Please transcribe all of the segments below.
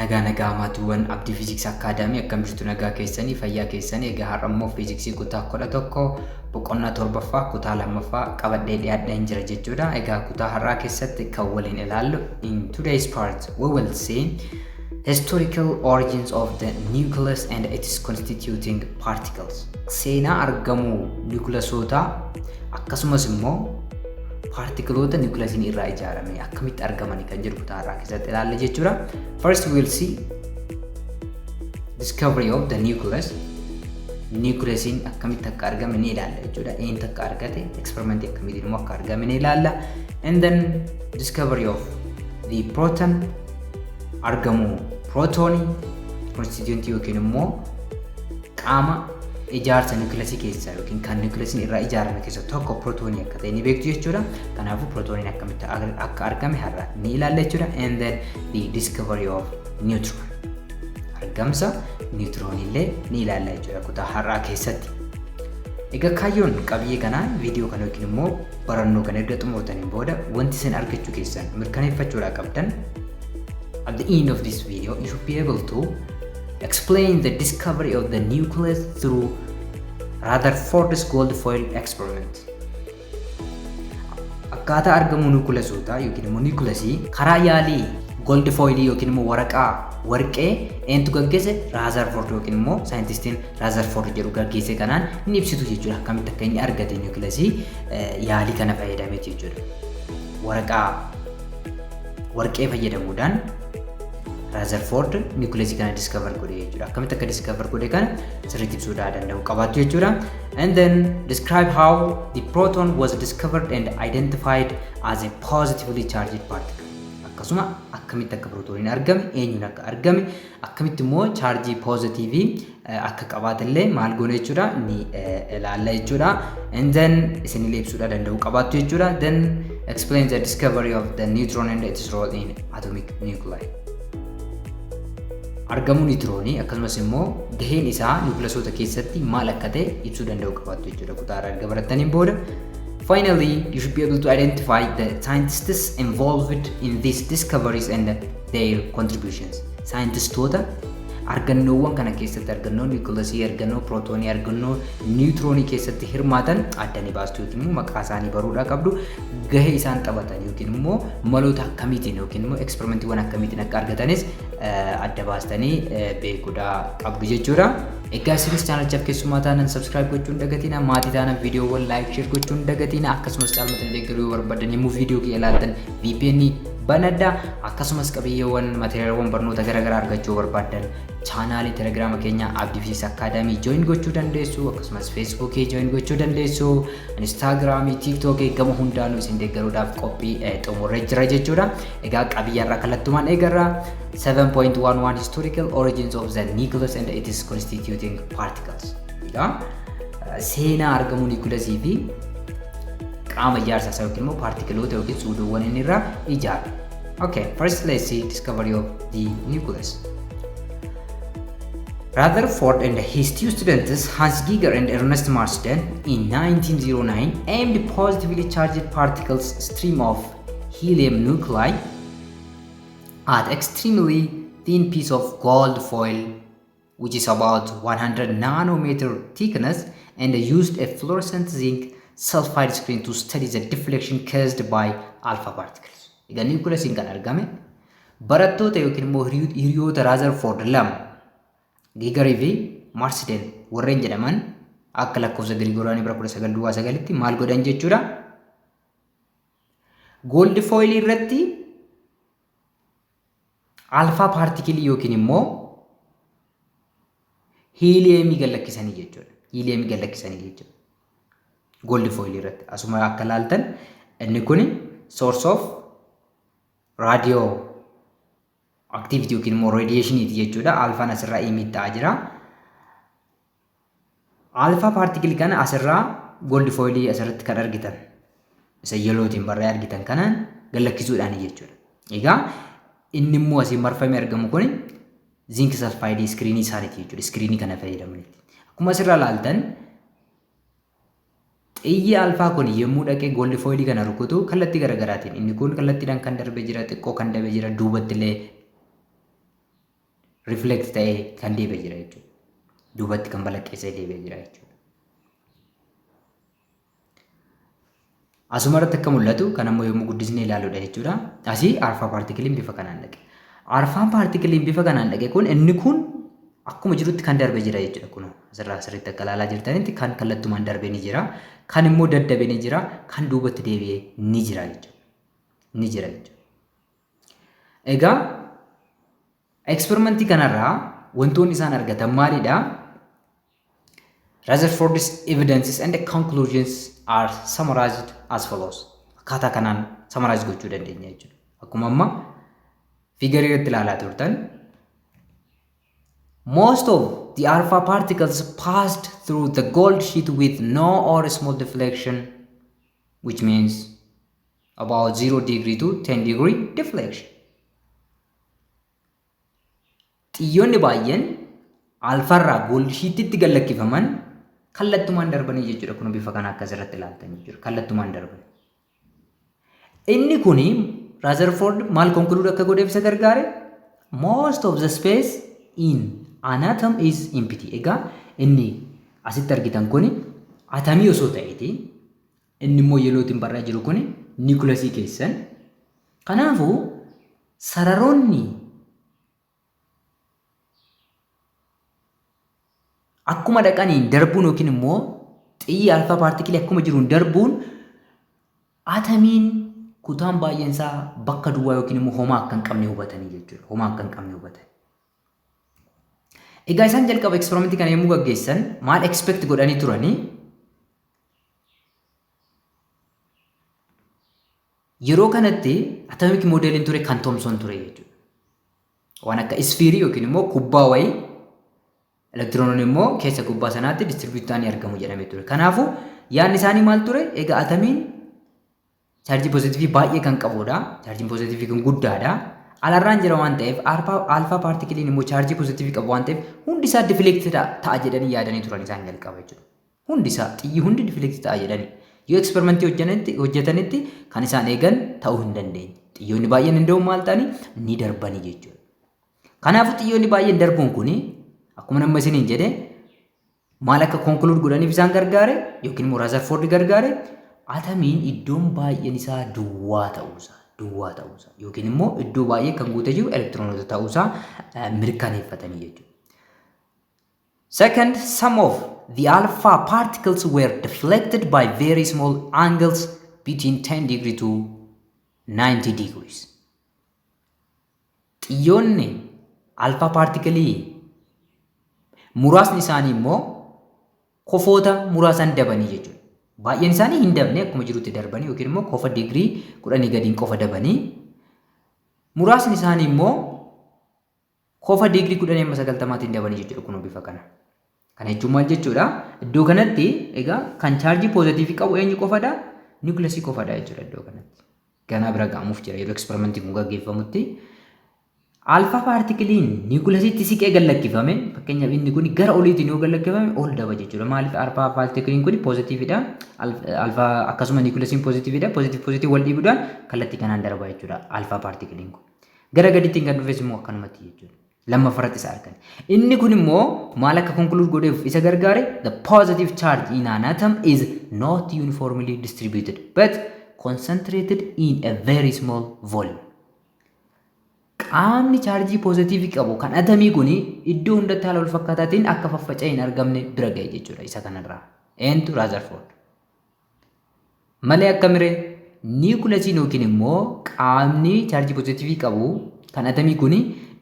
Nagaa nagaa, maatiiwwan Abdii Fiiziksii Akaadaamii, akkam jirtu? Nagaa keessanii, fayyaa keessanii? Egaa har'a immoo fiiziksii kutaa 11 boqonnaa torbaffaa kutaa lammaffaa qabadhee dhiyaadheen jira jechuudha. Egaa kutaa har'aa keessatti kan waliin ilaallu, in today's part we will see historical origins of the nucleus and its constituting particles. Seenaa argamuu niwukilasootaa akkasumas immoo paartikiloota niwukilaasiin irraa ijaarame akkamitti argamani kan jedhu kutaa har'aa keessatti ilaalla jechuudha. First we will see discovery of the nucleus. Niwukilaasiin akkamitti akka argame ni ilaalla jechuudha. Eenyutu akka argate, eksperimentii akkamiitiin immoo akka argame ni ilaalla. And then discovery of the proton, argamuu prootoonii, constituent yookiin immoo qaama ijaarsa niwukilasii keessaa yookiin kan niwukilaasiin irraa ijaarame keessaa tokko prootoonii akka ta'e ni beektu jechuudha. Kanaafuu prootooniin akkamitti akka argame har'a ni ilaalla jechuudha. And then the discovery of neutron. Argamsa niwutiroonii illee ni ilaalla jechuudha kutaa har'aa keessatti. Egaa kaayyoon qabiyyee kanaa, viidiyoo kana yookiin immoo barannoo kana erga xumurtaniin booda wanti isin argachuu keessan mirkaneeffachuudhaa qabdan, at the end of this video you should be able to explain the discovery of the nucleus through Rutherford's gold foil experiment. Akkaataa argamuu niwukilasootaa yookiin immoo niwukilasii karaa yaalii gold foil yookiin immoo waraqaa warqee eentu gaggeesse, Rutherford yookiin immoo saayintistiin Rutherford jedhu gaggeesse kanaan ni ibsitu jechuudha. Akkamitti akka inni argate niwukilasii yaalii kana fayyadameeti jechuudha. Waraqaa warqee fayyadamuudhaan Rutherford niwukilasii kana discover godhe jechuudha. Akkamitti akka discover godhe kana sirriitti ibsuudhaa danda'u qabaatu jechuudha. And then describe how the proton was discovered and identified as a positively charged particle. Akkasuma akkamitti akka pirootooniin argame, eenyuun akka argame, akkamitti immoo chaarjii poozitiivii akka qabaatellee maal goone jechuudha, ni ilaalla jechuudha. And then isinillee ibsuudha danda'u qabaattu jechuudha. Then explain the discovery of the neutron and its role in atomic nuclei. Argamuu niwutiroonii akkasumas immoo gaheen isaa niwukilasoota keessatti maal akka ta'e ibsuu danda'u qabaattu jechuudha kutaa irraa erga barattaniin booda. Finally, you should be able to identify the scientists involved in these discoveries and their contributions. Saayintistoota argannoowwan kana keessatti, argannoo niwukilasii, argannoo pirootoonii, argannoo niwutiroonii keessatti hirmaatan adda ni baastu yookiin immoo maqaa isaanii baruudhaa qabdu. Gahee isaan taphatan yookiin immoo maloota akkamiitiin yookiin immoo eksperimentiiwwan akkamiitiin akka argatanis adda baastanii beekuudhaa qabdu jechuudha. Egaa isinis chaanalichaaf keessummaa taanan subscribe gochuun dagatina, maatii taanan viidiyoowwan like, share gochuun dagatina. Akkasumas caalmatanii deeggaruu yoo barbaadan, yommuu viidiyoo kiyya ilaaltan VPN banadha. Akkasumas qabiyyeewwan materiaalawwan barnoota garaagaraa argachuu barbaadan chaanaalii Telegiraama keenya Abdii Fiiziks Akaadaamii join gochuu dandeessu. Akkasumas Feesbuukii join gochuu dandeessu, Instaagiraamii, Tiiktookii, gama hundaanuu isin deeggaruudhaaf qophii xumurree jira jechuudha. Egaa qabiyyaarraa kallattumaan eegarra. 7.11 Historical Origins of the Nucleus and its Constituting Particles. Egaa seenaa argamuu niwukilasii fi qaama ijaarsa isaa yookiin immoo paartikiloota yookiin suudoowwan inni irraa ijaara. Okay, first let's see discovery of the nucleus. Rutherford and his two students, Hans Geiger and Ernest Marsden, in 1909 aimed positively charged particles stream of helium nuclei at extremely thin piece of gold foil which is about 100 nanometer thickness and used a fluorescent zinc sulfide screen to study the deflection caused by alpha particles. Egaa niwukilaasiin kan argame barattoota yookiin immoo hiriyoota Rutherford lama, Giigarii fi Marsden warreen jedhaman, akka lakkoofsa Girigooriyaanii bara 1909tti maal godhan jechuudha? Gold foilii irratti alfaa paartikilii yookiin immoo hiiliyeemii gallakkisanii jechuudha. Hiiliyeemii gallakkisanii jechuudha. Gold foilii irratti asuma akka laaltan inni kun source of radio activity yookiin immoo radiationiiti jechuudha. Alfaan asirraa emit ta'aa jira. Alfaa paartikilii kana asirraa gold foilii asirratti kan argitan isa yellowtiin barraa'ee argitan kanaan gallakkisuudhaan jechuudha. Egaa inni immoo asiin marfamee argamu kun zinc sulfide screenii isaaniiti jechuudha. Screenii kana fayyadamaniiti. Akkuma asirraa laaltan xiyyi alfaa kun yommuu dhaqee gold foilii kana rukutu kallattii garaagaraatiin inni kun kallattiidhaan kan darbe jira, xiqqoo kan darbe jira, duubatti illee Reflect ta'ee kan deebi'e jira jechuudha. Duubatti kan balaqqeessee deebi'e jira jechuudha. Asuma irratti akka mul'atu kan ammoo yommuu guddisnee ilaaluudha jechuudha. Asii alfaa paartikiliin bifa kanaan dhaqe. Alfaan paartikiliin bifa kanaan dhaqe kun inni kun akkuma jirutti kan darbe jira jechuudha. Kun asirraa sirriitti akka ilaalaa jirtanitti kan kallattumaan darbe ni jira. Kan immoo daddabe ni jira. Kan duubatti deebi'e ni jira jechuudha. Ni jira jechuudha. Egaa eksperimentii kanarraa wantoonni isaan argatan maalidha? Rutherford's evidences and conclusions are summarized as follows. Akkaataa kanaan summarize gochuu dandeenya jechuudha. Akkuma amma fiigarii irratti ilaalaa turtan. Most of the alpha particles passed through the gold sheet with no or small deflection, which means about 0 degree to 10 degree deflection. Xiyyoonni baay'een alfarraa gold sheetitti gad lakkifaman kallattumaan darbanii jechuudha. Kun bifa kana akkas irratti ilaaltan jechuudha. Kallattumaan darban. Inni kuni Rutherford maal conclude akka godheef isa gargaare? Most of the space in an atom is empty. Egaa inni asitti argitan kuni atamii osoo ta'eeti, inni immoo yelootiin barraa jiru kuni niikulasii keessan. Kanaafuu sararoonni akkuma dhaqaniin darbuun yookiin immoo xiyyi alfaa paartikilii akkuma jiruun darbuun atamiin kutaan baay'een isaa bakka duwwaa yookiin immoo homaa akka hin qabne hubatanii jechuudha. Homaa akka hin qabne hubatan. Egaa isaan jalqaba eksperimentii kana yommuu gaggeessan maal expect godhanii turanii? Yeroo kanatti atomic modeeliin ture kan Thomson ture jechuudha. Waan akka isfiirii yookiin immoo kubbaa wayii elektiroononni immoo keessa kubbaa sanaatti distribiyuut ta'anii argamu jedhamee ture. Kanaafuu yaadni isaanii maal ture? Egaa atamiin chaarjii pozitiivii baay'ee kan qabudha. Chaarjiin pozitiivii kun guddaadha. Alarraan jira waan ta'eef alfaa paartikiliin immoo chaarjii pozitiivii qabu waan ta'eef hundi isaa difileekti ta'a jedhanii yaadanii turan isaan jalqaba jechuudha. Hundi isaa xiyyi hundi difileekti ta'a jedhanii. Yoo eksperimentii hojjetanitti kan isaan eegan ta'uu hin dandeenye. Xiyyoonni baay'een hin maal ta'anii ni darbanii jechuudha. Kanaafuu xiyyoonni baay'een darbuun kuni akkuma nama isiniin jedhe maal akka konkuluud godhaniif isaan gargaare yookiin immoo Rutherford gargaare atamiin iddoon baay'een isaa duwwaa ta'uusaa yookiin immoo iddoo baay'ee kan guutee jiru elektiroonota ta'uusaa mirkaneeffatanii jechuudha. Second, some of the alpha particles were deflected by very small angles between 10 degree to 90 degrees. Xiyyoonni alfaa paartikilii muraasni isaanii immoo kofoota muraasan dabanii jechuudha. Baay'een isaanii hin dabne, akkuma jirutti darbanii yookiin immoo kofa digirii 10 gadiin qofa dabanii, muraasni isaanii immoo kofa digirii 10 amma 90tiin dabanii jechuudha kun bifa kana. Kana jechuun maal jechuudha? Iddoo kanatti egaa kan chaarjii poozitiivii qabu eenyu qofadha? Niwukilasii qofadha jechuudha iddoo kanatti. Ganaa bira ga'amuuf jira yeroo eksperimentiin kun gaggeeffamutti. Alfaa paartikiliin niwukilaasiitti siqee gad lakkifame, fakkeenyaaf inni kun gara oliitiin yoo gad lakkifame ol daba jechuudha. Maaliif? Alfaa paartikiliin kun poozitiividha. Alfaa akkasuma niwukilaasiin poozitiividha. Poozitiiv poozitiiv wal dhiibuudhaan kallattii kanaan darba jechuudha alfaa paartikiliin kun. Gara gadiitiin kan dhufes immoo akkanumatti jechuudha. Lammaffaratti isa argan. Inni kun immoo maal akka conclude godheef isa gargaare? The positive charge in an atom is not uniformly distributed but concentrated in a very small volume. Qaamni chaarjii poozitiivii qabu kan atamii kun iddoo hundatti haala wal fakkaataatiin akka faffaca'ee hin argamne bira ga'e jechuudha isa kanarraa. Eentu? Rutherford. Malee akka miree niikulasiin yookiin immoo qaamni chaarjii poozitiivii qabu kan atamii kun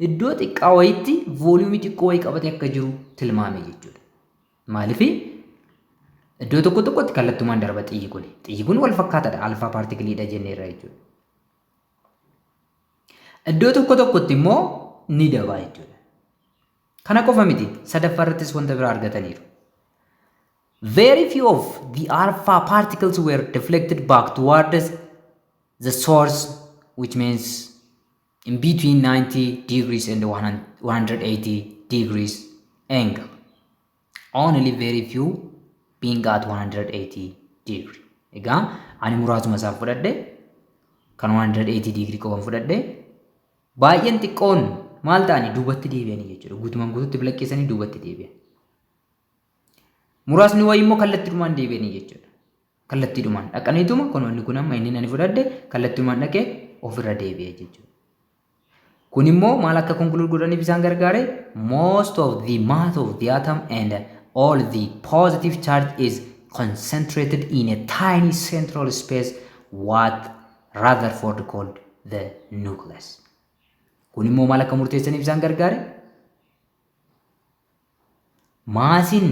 iddoo xiqqaa wayiitti vooliyuumii xiqqoo wayii qabatee akka jiru tilmaame jechuudha. Maaliif? Iddoo tokko tokkotti kallattumaan darba xiyyi kun. Xiyyi kun wal fakkaataadha, alfaa paartikiliidha jenneerra jechuudha. Iddoo tokko tokkotti immoo ni daba jechuudha. Kana qofa miti, sadaffaa irrattis wanta biraa argataniiru. Very few of the alpha particles were deflected back towards the source, which means in between 90 degrees and 180 degrees angle. Only very few being at 180 degree. Egaa ani muraasuma isaa fudhadhe, kan 180 degree qofan fudhadhe, baay'een xiqqoon Maal ta'anii? Duubatti deebi'anii jechuudha. Guutumaan guututti balaqqeessanii duubatti deebi'an. Muraasni wayii immoo kallattiidhumaan deebi'anii jechuudha. Kallattiidhumaan dhaqaniituma, kun wanni kun amma inni ani fudhadhe kallattiidhumaan dhaqee ofirra deebi'e jechuudha. Kun immoo maal akka conclude godhaniif isaan gargaare? Most of the mass of the atom and all the positive charge is concentrated in a tiny central space, what Rutherford called the nucleus. Kun immoo maal akka murteessaniif isaan gargaare? Maasiin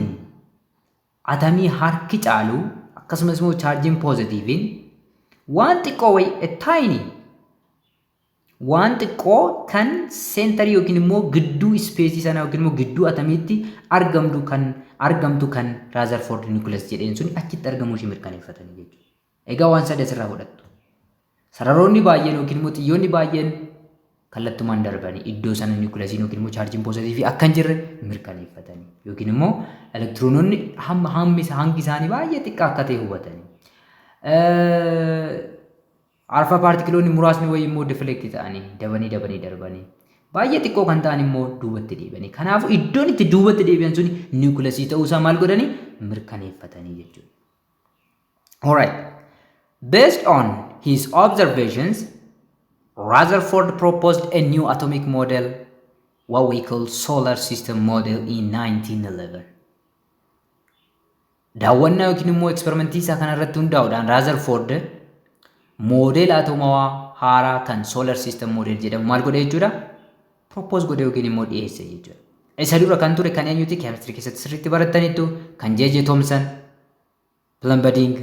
atamii harki caalu, akkasumas immoo chaarjiin poozitiiviin waan xiqqoo wayi, a tiny, waan xiqqoo kan centerii yookiin immoo gidduu spaceii sanaa yookiin immoo gidduu atamiitti argamtu kan Rutherford nucleus jedheen sun achitti argamuu ishee mirkaneeffatanii jechuudha. Egaa waan sadii asirraa fudhattu. Sararoonni baay'een yookiin immoo xiyyoonni baay'een kallattumaan darbanii iddoo sana nucleusiin yookiin immoo chaarjiin poozitiivii akka hin jirre mirkaneeffatanii, yookiin immoo elektiroononni hamma hammi hangi isaanii baay'ee xiqqaa akka ta'e hubatanii. Alpha paartikiloonni muraasni wayii immoo deflect ta'anii dabanii dabanii darbanii, baay'ee xiqqoo kan ta'an immoo duubatti deebi'anii. Kanaafuu iddoon itti duubatti deebi'an suni nucleusii ta'uusaa maal godhanii? Mirkaneeffatanii jechuudha. Alright. Based on his observations, Rutherford proposed a new atomic model, what we call solar system model, in 1911. Daawwannaa yookiin immoo eksperimentii isaa kanarratti hundaa'uudhaan Rutherford moodeela atomawaa haaraa kan solar system model jedhamu maal godhe jechuudha? Propose godhe yookiin immoo dhiyeesse jechuudha. Isa dura kan ture kan eenyuti? Keemistirii keessatti sirriitti barattaniittu, kan J.J. Thomson plum pudding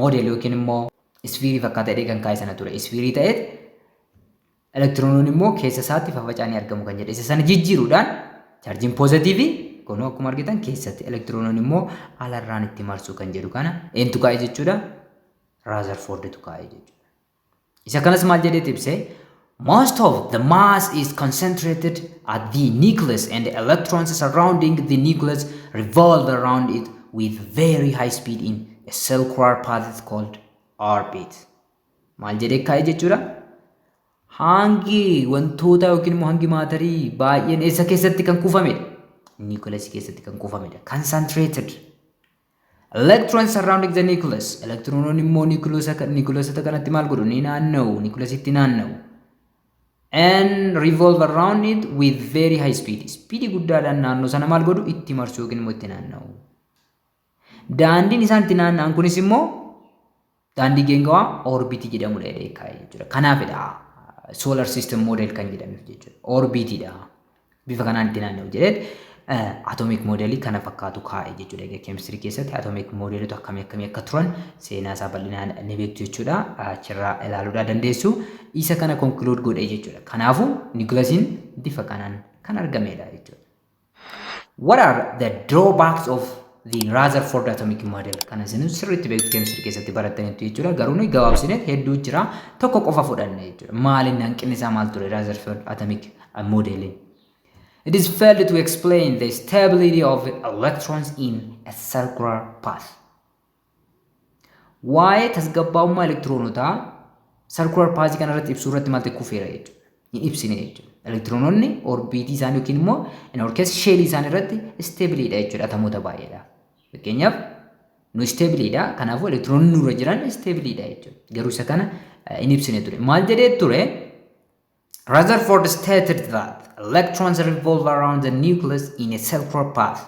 model yookiin immoo isfiirii fakkaata jedhee kan kaa'e sana ture. Isfiirii ta'eet elektirooniin immoo keessa isaatti faffaca'anii argamu kan jedhe. Isa sana jijjiiruudhaan chaarjiin poozitiivii kunoo akkuma argitan keessatti, elektirooniin immoo alarraan itti marsu kan jedhu kana eentu kaa'e jechuudha? Rutherfordtu kaa'e jechuudha. Isa kanas maal jedhee ibsee? Most of the mass is concentrated at the nucleus and the electrons surrounding the nucleus revolve around it with very high speed in a circular path called orbit. Maal jedhee kaa'e jechuudha? Hangi wantoota yookiin immoo hangi maatarii baay'een eessa keessatti kan kuufamedha? Nucleus keessatti kan kuufamedha. Concentrated. Electrons surrounding the nucleus. Elektiroononni immoo nucleusota kanatti maal godhu? Ni naanna'u. Nucleusitti naanna'u. And revolve around it with very high speed. Speedii guddaadhaan naannoo sana maal godhu? Itti marsu yookiin immoo itti naanna'u. Daandiin isaan itti naanna'an kunis immoo daandii geengawaa orbitii jedhamudha jedhee kaa'e jechuudha. Kanaafidha solar system model kan jedhameef jechuudha. Orbitiidha. Bifa kanaan itti naanna'u jedhee atomic modelii kana fakkaatu kaa'e jechuudha. Egaa keemistirii keessatti atomic modelota akkamii akkamii akka turan seenaa isaa bal'inaan ni beektu jechuudha. Achirraa ilaaluudhaa dandeessu. Isa kana conclude godhe jechuudha. Kanaafuu nucleusiin bifa kanaan kan argamedha jechuudha. What are the drawbacks of the Rutherford atomic model? Kana isin sirriitti beektu, keemistirii keessatti barattaniitu jechuudha. Garuu nuyi gabaabsinee hedduu jira, tokko qofa fudhanne jechuudha. Maaliin hanqinni isaa maal ture Rutherford atomic modeliin? It is failed to explain the stability of electrons in a circular path. Waa'ee tasgabbaa'ummaa elektiroonotaa circular path kana irratti ibsuu irratti maal ta'e? Kufeera jechuudha. Hin ibsine jechuudha. Elektiroononni orbiitii isaanii yookiin immoo in our case shellii isaanii irratti stableiidha jechuudha atomoota baay'eedha. Fakkeenyaaf nu stableiidha, kanaafuu elektiroonni nurra jiran stableiidha jechuudha. Garuu isa kana hin ibsine ture. Maal jedhee ture? Rutherford stated that electrons revolve around the nucleus in a circular path,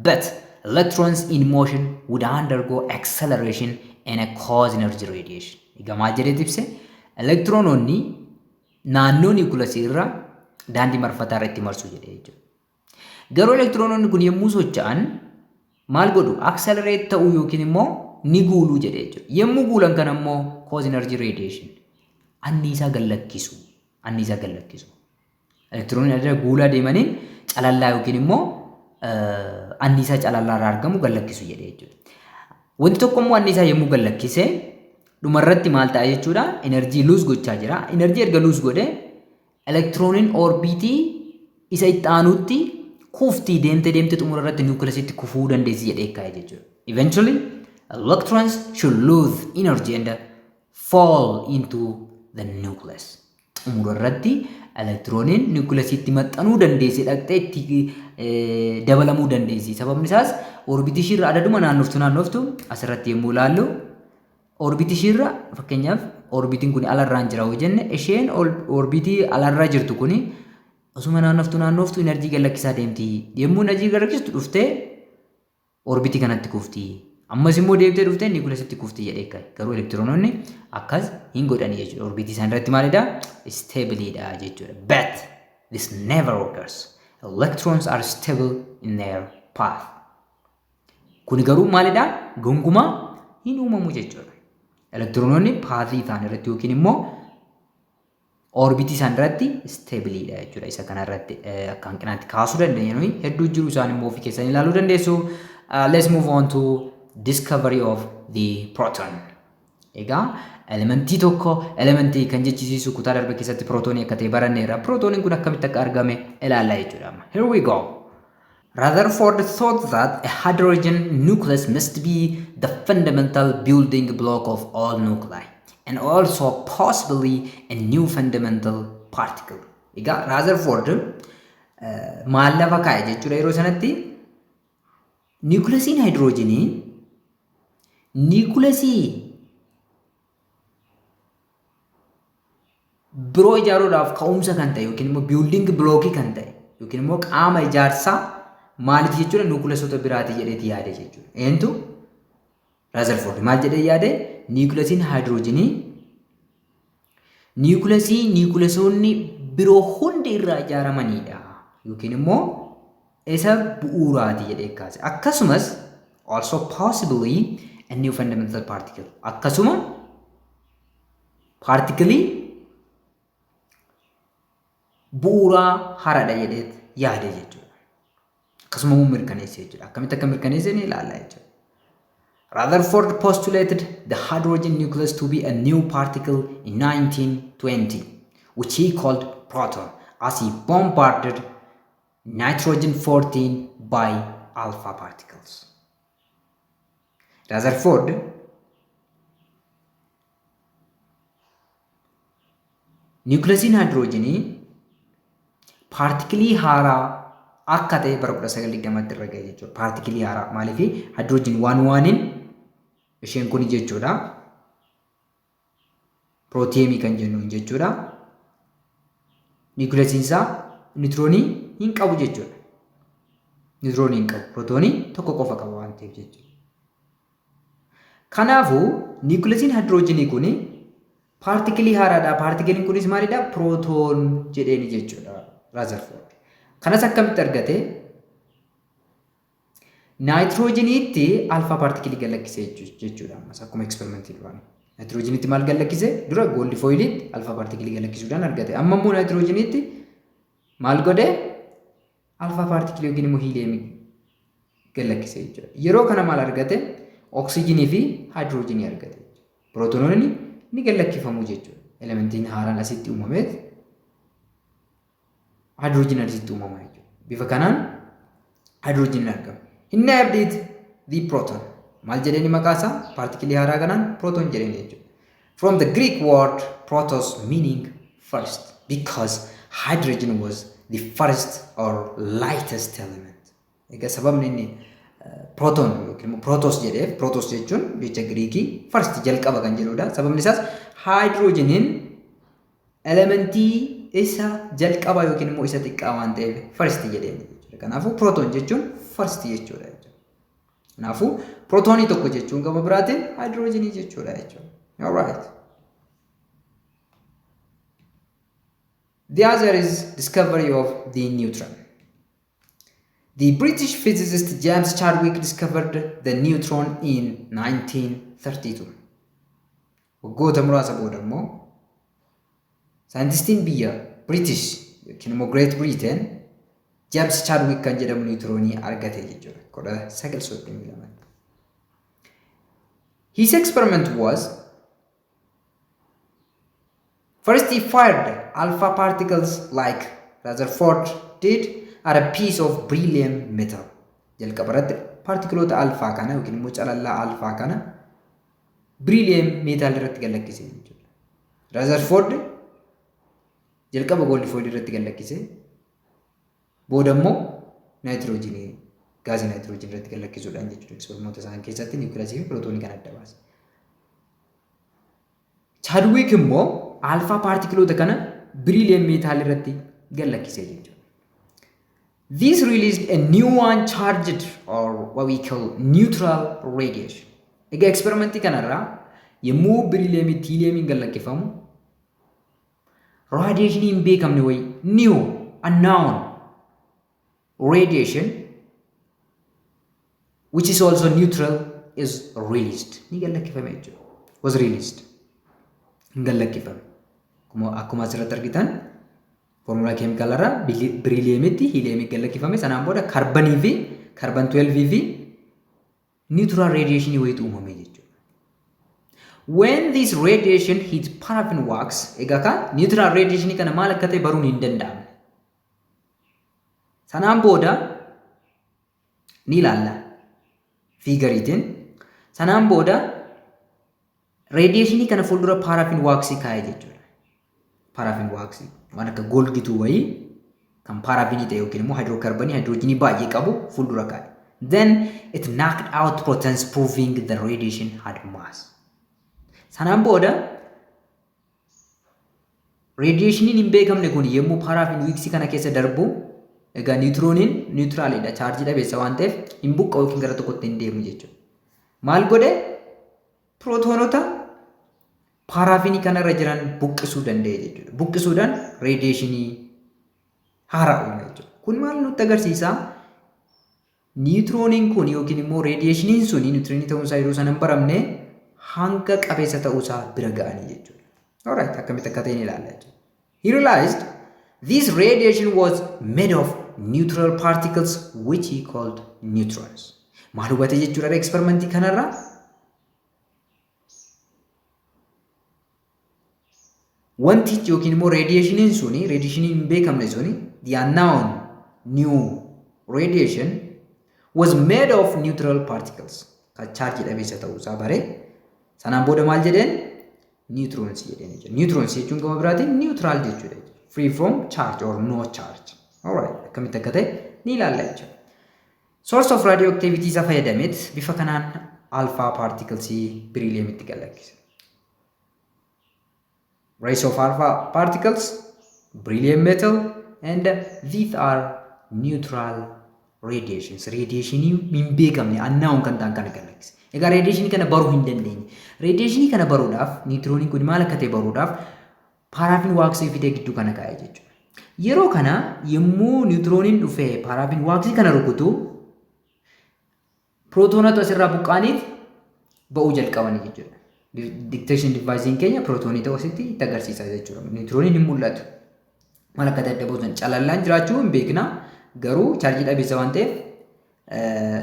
but electrons in motion would undergo acceleration and cause energy radiation. Egaa maal jedhee ibse? Elektiroononni naannoo niwukilasii irra daandii marfataa irra itti marsu jedhee jechuudha. Garuu elektiroononni kun yommuu socho'an maal godhu? Accelerate ta'uu yookiin immoo ni guuluu jedhee jechuudha. Yommuu guulan kana immoo cause energy radiation, anniisaa gallakkisu. Anniisaa gallakkisu. Elektiroonni adda guulaa deemaniin calallaa yookiin immoo anniisaa calallaa irraa argamu gallakkisu jedhee jechuudha. Wanti tokko immoo anniisaa yommuu gallakkise dhumarratti maal ta'a jechuudha? Enerjii lose gochaa jira. Enerjii erga lose godhe elektirooniin orbiitii isa itti aanutti kuftii, deemte deemte xumura irratti niwukileesitti kufuu dandeessi jedhee kaa'e jechuudha. Eventually, electrons should lose energy and fall into the nucleus. Xumura irratti elektirooniin niwukileesiitti maxxanuu dandeessi, dhaqxee itti dabalamuu dandeessi. Sababni isaas orbiitii ishiirra adaduma naannoftu naannoftu asirratti yommuu ilaallu orbiitii ishiirra, fakkeenyaaf, orbiitiin kun alarraan jira yoo jenne, isheen orbiitii alarra jirtu kuni osuma naannoftu naannoftu enerjii gad lakkisaa deemti. Yommuu enerjii gad lakkistu dhuftee orbiitii kanatti kufti. Ammas immoo deebitee dhuftee niwukileesitti kufti jedhee ka'e. Garuu elektiroononni akkas hin godhani jechuudha. Orbiitii isaan irratti maalidha? Stableidha jechuudha. But this never occurs. Electrons are stable in their path. Kuni garuu maalidha? Gonkumaa hin uumamu jechuudha. Elektiroononni pathii isaan irratti yookiin immoo orbiitii isaan irratti stableidha jechuudha. Isa kana irratti akka hanqinaatti kaasuu dandeenya nuyi hedduu jiru, isaan immoo ofii keessan ilaaluu dandeessu. Let's move on to discovery of the proton. Egaa elementii tokko elementii kan jechisiisu kutaa darbe keessatti pirootoonii akka ta'e baranneerra. Pirootooniin kun akkamitti akka argame ilaalla jechuudha. Here we go. Rutherford thought that a hydrogen nucleus must be the fundamental building block of all nuclei and also possibly a new fundamental particle. Egaa Rutherford maal lafa kaa'e jechuudha? Yeroo sanatti niwukileesiin haayidroojinii niwukileesii biroo ijaaruudhaaf ka'umsa kan ta'e yookiin immoo building blockii kan ta'e yookiin immoo qaama ijaarsaa maaliiti jechuudha, niwukileesota biraati jedheeti yaade jechuudha. Eentu? Rutherford maal jedhee yaade? Niwukileesiin haayidroojinii niwukileesii niwukileesonni biroo hundi irraa ijaaramanidha yookiin immoo isa bu'uuraati jedhee kaase. Akkasumas also possibly a new fundamental particle, akkasuma paartikilii bu'uuraa haradha jedhee yaade jechuudha. Akkasuma immoo mirkaneesse jechuudha. Akkamitti akka mirkaneesse ni ilaalla jechuudha. Rutherford postulated the hydrogen nucleus to be a new particle in 1920, which he called proton, as he bombarded nitrogen 14 by alpha particles. Rutherford niwukileesiin haayidroojinii paartikilii haaraa akka ta'e bara 1920tti irra ga'e jechuudha. Paartikilii haaraa maaliif? Haayidroojin waan waaniin isheen kun jechuudha. Pirootiyeemii kan jennuun jechuudha. Niwukileesiin isaa niwutiroonii hin qabu jechuudha. Niwutiroonii hin qabu. Pirootoonii tokko qofa qaba waan ta'eef jechuudha. Kanaafuu niwukileesiin haayidroojinii kun paartikilii haaraadha. Paartikiliin kunis maalidha? Pirootoon jedheeni jechuudha Rutherford. Kanas akkamitti argate? Naayitiroojiiniitti alfaa paartikilii gad lakkise jechuudha. Ammas akkuma eksperimentii duraanii. Naayitiroojiiniitti maal gad lakkise? Dura gold foiliitti alfaa paartikilii gad lakkisuudhaan argate. Amma immoo naayitiroojiiniitti maal godhe? Alfaa paartikilii yookiin immoo hiiliyeemii gad lakkise jechuudha. Yeroo kana maal argate? Oksijiinii fi haayidroojinii argate. Pirootonoonni ni gad lakkifamu jechuudha. Elementiin haaraan asitti uumameet haayidroojiniin asitti uumama jechuudha. Bifa kanaan haayidroojiniin argama. He named it the proton. Maal jedheeni maqaa isaa? Paartikilii haaraa kanaan proton jedheeni jechuudha. From the Greek word protos, meaning first, because hydrogen was the first or lightest element. Egaa sababni inni proton yookiin immoo protos jedheef, protos jechuun jecha Giriikii first, jalqaba kan jedhudha. Sababni isaas haayidroojiniin elementii isa jalqaba yookiin immoo isa xiqqaa waan ta'eef first jedheen jechuudha. Kanaafuu proton jechuun first jechuudha jechuudha. Kanaafuu protonii tokko jechuun gama biraatiin haayidroojinii jechuudha jechuudha. Alright. The other is discovery of the neutron. The British physicist James Chadwick discovered the neutron in 1932. Waggoota muraasa booda immoo saayintistiin biyya British yookiin immoo Great Britain James Chadwick kan jedhamu niwutiroonii argate jechuudha. 1932. His experiment was: first he fired alpha particles like Rutherford did at a piece of beryllium metal. Jalqaba irratti paartikiloota alfaa kana yookiin immoo calallaa alfaa kana beryllium metal irratti gad lakkise jechuudha. Rutherford Jalqaba gold foil irratti gad lakkise, booda immoo naayitiroojiinii, gaazii naayitiroojiinii irratti gad lakkisuudhaan jechuudha. Eksperimoota isaan keessatti niwukilasii fi pirootoonii kan adda baase. Chadwick immoo alfaa paartikiloota kana biriiliyeem meetaal irratti gad lakkise jechuudha. This released a new uncharged or what we call neutral radiation. Egaa eksperimentii kanarraa yommuu biriiliyeemitti hiiliyeemiin gad lakkifamu raadiyeeshinii hin beekamne wayii, new unknown radiation which is also neutral, is released, ni gad lakkifame jechuudha. Was released, hin gad lakkifame. Akkuma asirratti argitan, foormulaa keemikaalarraa biriiliyeemitti hiiliyeemii gad lakkifame. Sanaan booda karbanii fi carbon 12 fi neutral radiation wayitu uumame jechuudha. When this radiation hit paraffin wax, egaa kan neutral radiation kana maal akka ta'e baruun hin danda'amne. Sanaan booda ni ilaalla figure-iitiin. Sanaan booda radiationii kana fuuldura paraffin wax kaa'e jechuudha. Paraffin wax waan akka golgituu wayii kan paraffin ta'e yookiin immoo hydrocarbonii hydrogenii baay'ee qabu fuuldura kaa'e. Then it knocked out protons, proving the radiation had mass. Sanaan booda radiationiin hin beekamne kun yommuu paraffin wax kana keessa darbu, egaa niwutirooniin neutralidha, chaarjii dhabeessa waan ta'eef hin buqqa'u yookiin gara tokkotti hin deemu jechuudha. Maal godhe? Pirootoonota paaraafinii kanarra jiran buqqisuu danda'e jechuudha. Buqqisuudhaan radiationii haaraa uume jechuudha. Kun maal nutti agarsiisa? Niwutirooniin kun yookiin immoo radiationiin suni niwutiroonii ta'uunsaa yeroo sana hin baramne, hanga qabeessa ta'uusaa bira ga'anii jechuudha. Alright, akkamitti akka ta'e ni ilaalla jechuudha. He realized this radiation was made of neutral particles, which he called neutrons. Maal hubate jechuudha eksperimentii kanarraa? Wantichi yookiin immoo radiationiin suni, radiationiin hin beekamne suni, the unknown new radiation was made of neutral particles. Kan chaarjii dhabeessa ta'uusaa bare. Sanaan booda maal jedheen? Neutrons jedheen jechuudha. Neutrons jechuun gama biraatiin neutral jechuudha. Free from charge or no charge. Alright, akkamitti akka ta'e ni ilaalla jechuudha. Source of radioactivity isa fayyadameet bifa kanaan alpha particles berylliumitti galakkise. Rays of alpha particles, beryllium metal, and these are neutral radiations. Radiationii hin beekamne, unknown kan ta'an kana galakkise. Egaa radiationii kana baruu hin dandeenye. Radiationii kana baruudhaaf, niwutirooniin kun maal akka ta'e baruudhaaf, paraffin waxii fidee gidduu kana kaa'e jechuudha. Yeroo kana yommuu niwutirooniin dhufee paraffin waxii kana rukutu, pirootoonatu asirraa buqqaaniit ba'uu jalqabanii jechuudha. Detection device keenya pirootoonii ta'uu asitti itti agarsiisa jechuudha. Niwutirooniin hin mul'atu. Maal akka ta'e adda baasan calallaan jiraachuu hin beekna. Garuu chaarjii dhabeessa waan ta'eef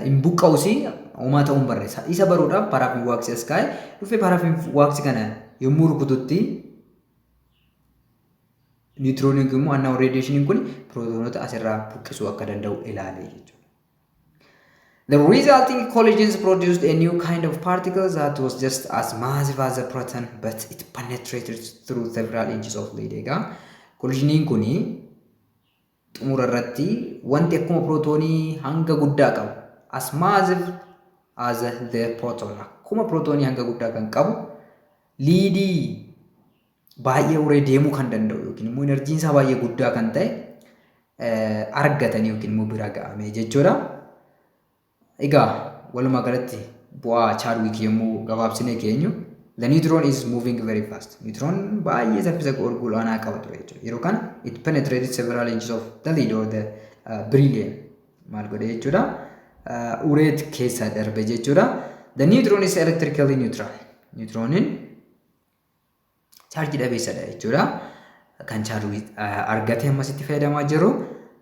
hin buqqa'usi, homaa ta'uu hin barreessa. Isa baruudhaaf paraffin waxii as kaa'e. Dhufee paraffin waxii kana yommuu rukututti, niwutirooniin kun immoo, unknown radiationiin kun pirootoonota asirraa buqqisuu akka danda'u ilaale jechuudha. The resulting collisions produced a new kind of particle that was just as massive as a proton, but it penetrated through several inches of lead. Egaa collisioniin kun xumura irratti wanti akkuma pirootoonii hanga guddaa qabu, as massive as the proton, akkuma pirootoonii hanga guddaa kan qabu, leadii baay'ee uree deemuu kan danda'u yookiin immoo enerjiin isaa baay'ee guddaa kan ta'e argatanii yookiin immoo bira ga'ame jechuudha. Egaa walumaa galatti bu'aa Chadwick yommuu gabaabsinee keenyu, the neutron is moving very fast. Neutron baay'ee saffisa olaanaa qaba ture jechuudha. Yeroo kana it penetrated several inches of the lead or the beryllium maal godhe jechuudha. Ureet keessa darbe jechuudha. The neutron is electrically neutral. Neutroniin chaarjii dhabeessadha jechuudha. Kan Chadwick argate ammasitti fayyadamaa jiru.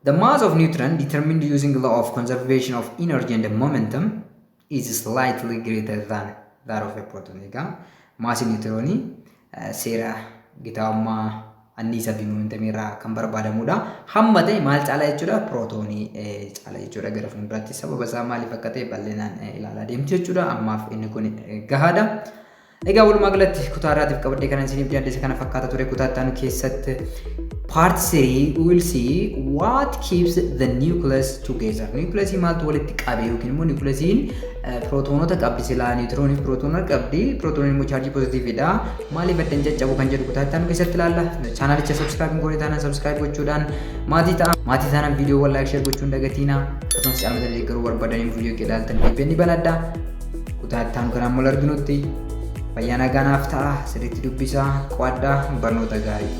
The mass of neutron determined using law of conservation of energy and momentum is slightly greater than that of a proton. Egaa maasii niwutiroonii seera gitaa'ummaa anniisaa fi momentumii irraa kan barbaadamudha. Hamma ta'e maal caala jechuudha? Pirootoonii caala jechuudha. Gara fuulduraatti sababa isaa maaliif akka ta'e bal'inaan ilaalaa deemtu jechuudha. Ammaaf inni kun gahaadha. Egaa walumaa galatti kutaa irraatiif qabadhee kanan isiniif dhiyaadhe kana fakkaata ture. Kutaa itti aanu keessatti Part 3, we will see what keeps the nucleus together. Nucleusii maaltu walitti qabe yookiin immoo nucleusiin pirootoonota qabdi, silaa niwutiroonii fi pirootoonota qabdi. Pirootooniin immoo chaarjii poozitiividha. Maaliif addan caccabu kan jedhu kutaa itti aanu keessatti ilaalla. Chaanalicha subscribe hin goone taanaan subscribe gochuudhaan maatii ta'a. Maatii taanaan viidiyoowwan like, share gochuun dagatiina. Akkasumas caalmata deeggaruu barbaadaniin viidiyoo ilaaltan VPN ni banadha. Kutaa itti aanu kanaan wal arginutti fayyaa nagaa naaf ta'a. Sirriitti dubbisaa, qo'adhaa, barnoota gaarii.